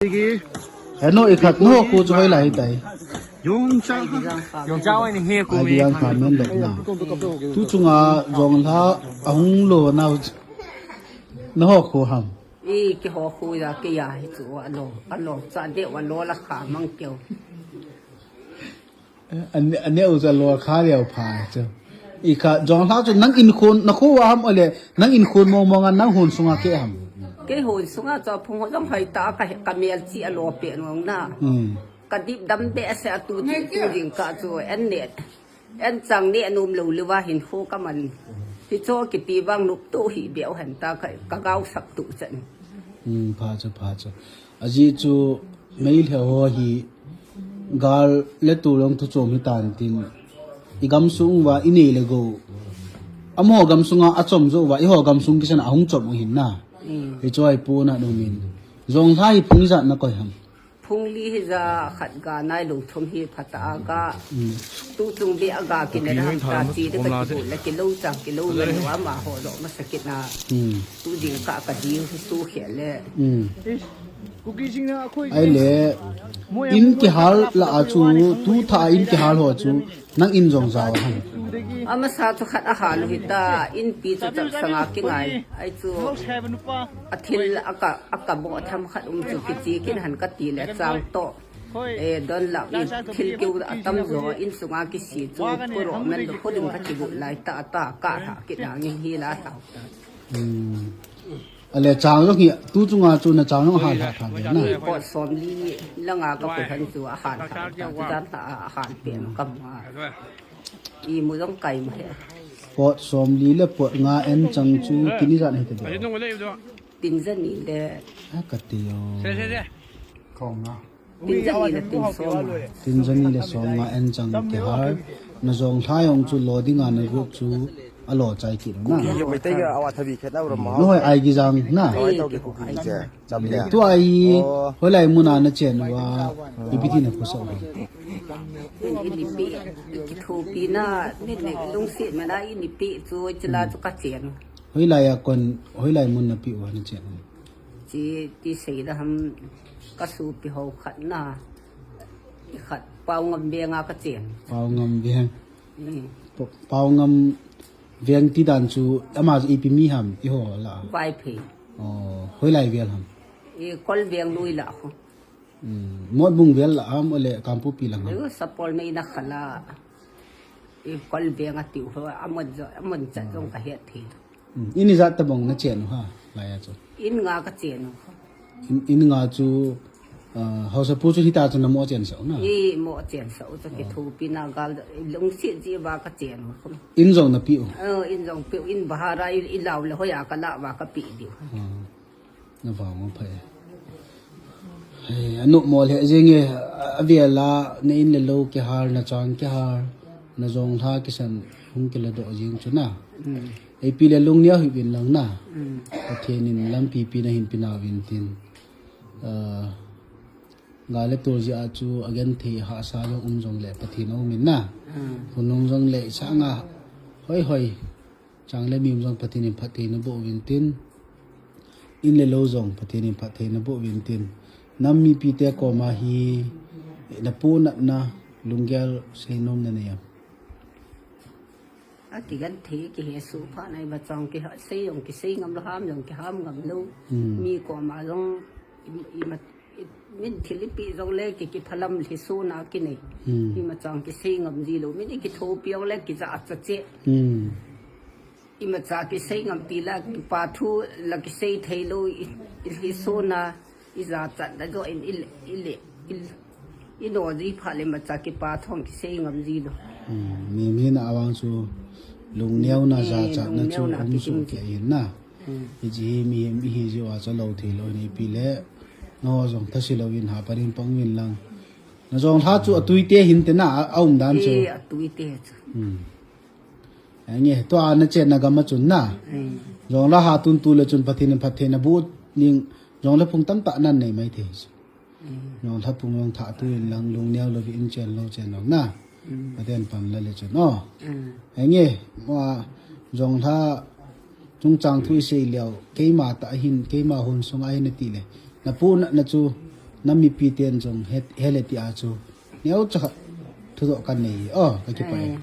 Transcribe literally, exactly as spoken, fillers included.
Heno, ikhat nahokhu chu hoilai hitai. Yongcha hoini he ku mi. Ai, Diang khan men lou na. Tu chunga Jonglha ahung lo nau chu nahokhu ham? I kihokhu a, kei a hi chu alo, alo cha deu alo la kha mang keu. An, an neo cha lo kha leo pha chu. Ikhat Jonglha chu nang inkhun, nakhu a ham ole, nang inkhun mong mong a nang hon sunga ke ham? Kei hon sunga chu phung ho jong hoi ta ka, ka mel chi alo pe nong na. Hmm. Ka dip dam de se atu chi tu jing ka chu en ne. En chang ne anom lo le va hin kho ka man. Hi cho kiti vang nup tu hi beu hen ta ka, ka gau sap tu chan. Hmm, pha chu, pha chu. Ajeh chu Meitei ho hi gal le tu long thu chom hi tan tin. I gamsung va i nei le go. Amaho gamsunga achom jo va, eiho gamsung kisan ahung chom u hin na. Hmm. Hi chu ai pu na nu min. Jonglha hi phung ijat na koi ham? Phung li hi ja khat ga nai lo thum hi phat a ga. Hmm. Tu chung be a ga ki ne ram ta chi de ka ki bu le ki lo chang ki lo na nu ama ho lo ma sa ki na. Hmm. Tu jing ka ka di hi tu khe le. Hmm. Ai le, in kihal la a chu, tu tha in kihal ho chu, nang in jong jao ham? Amasa chu khat ahal u hita, inpi chu chak sanga kingai. Ai chu, athil aka, aka bo tham khat um chu kichi kin han ka ti le chang to. E, don la, i thil keu atam jo, in sunga kisi chu, puro men lo, puding ka ti bu lai ta, ta, ka tha, ki dang in hi la ta. Hmm. Ale chang jong hi, tu chunga chu na chang jong han ha tha na. Pot som li langa ka pu han chu a han ha tha, tu dan tha a han pe no kam ha. I mu jong kai ma he. Pot som li le pot nga en chang chu tin ijat hi ta de? Tin jani le. A ka ti o. Khong na. Tin jani le tin som. Tin jani le som nga en chang kihal. Na Jonglha jong chu lo dinga na group chu alo chai kit na. Ki yo Meitei ga awa thabi khet na ura ma. No hoi ai gi jang na. Ai to ki ku ki je. Cham le. Tu ai, oh, hoilai mun a na chen uva. Ipi ti na khu sa uva. Ini pi, iki thu pi na, ni ne lungsi ma na ini pi chu chila chu ka chen. Hoilai a kon, hoilai mun na pi uva na chen. Chi ti sei da ham ka supi ho khat na. I khat Paongam veng a ka chen. Paongam veng. Mm. Pa-, Paongam veng ti dan chu ama chu ipi mi ham, i ho la? Vaiphei. Oh, hoilai vel ham? I Kolveng lui la ho. Mm. Motbung vel la ham, ole Kangpokpi lang ham? Ei, Sapol nei na khala. I Kolveng a tiu ho, amon jo, amon chat jong ka het thei. Mm, in ijat tabang na chen u ha, lai a chu? In nga ka chen u. In, in nga chu, ah, haosapu chu hita chu na mo chen sa u na? I mo chen sa u chu, ah, ki thu pi na gal, lungsi ji ba ka chen u. In jong na pi u? Oh, in jong pi u, in bahara i, i lau le hoiya ka la ba ka pi diu. Ah. Na vang u phai. Hei, anu mo le jing e, a, a vel a, na in le lo kihal, na chang kihal, na Jonglha kisan hung kila doh jing chu na. Mm. Ei pi le lungneo hi vin lang na. Mm. Pathen in lampi pi na hin pi na vin tin. Ah, gal le tol jeh a chu a genthei hahsa jong um jong le Pathen a um in na. Mm. Khonung jong le i sanga hoi hoi. Chang le mi um jong Pathen in phatthei na boh uvin tin. In le lo jong Pathen in phatthei na boh uvin tin. Nam mipi te koma hi na pu natna lunggel sei nom na nei am? A kigenthei kihe su pha nai ba chang ki ha, sei jong kisei ngam lo, ham jong kiham ngam lo. Hmm. Mi koma jong i, i mat Min thil ipi jong le ki, kiphalam lhi suna kinei. Hmm. Ima chang kisei ngam ji lo. Min i kithopi jong le kija cha che. Hmm. Ima cha kisei ngam ti la, kipa thu la kisei thei lo, i, i lhi suna, i jachat na jo in i le, i le, i le, i no ji pha le ima cha kipa thong kisei ngam ji lo. Hmm. Mi, mi na awang chu lungneo na, eh, jachat na chu lungneo na um kikim su ji. Ke in na. Hmm. Hiche hi mihem ihi jeh uva chu lou thei lou hi ipi le, nangho jong thase louvin hapan in pang uvin lang. Na Jonglha chu atui te hin te na, a, a um dan chu. Eh, atui te chu. Hmm. Ange, tua na chenna gam a chun na. Hmm. Jonglha ha tun tu le chun Pathen in phatthei na boh ning, Jonglha phung tamtah nan nei mai thei chu. Mm. Jonglha phung jong thah tu in lang lungneo louvin chen lou chen lou na. Mm. Pathen pan la le chun o. Mm. Henge, ma Jonglha chungchang thu i sei leu, keima tah hin, keima hon sunga hin ati le. Na pu na, na chu, Nam mipi ten jong he, hele tia chu neocha khat thudoh kanei. O, kakipah e.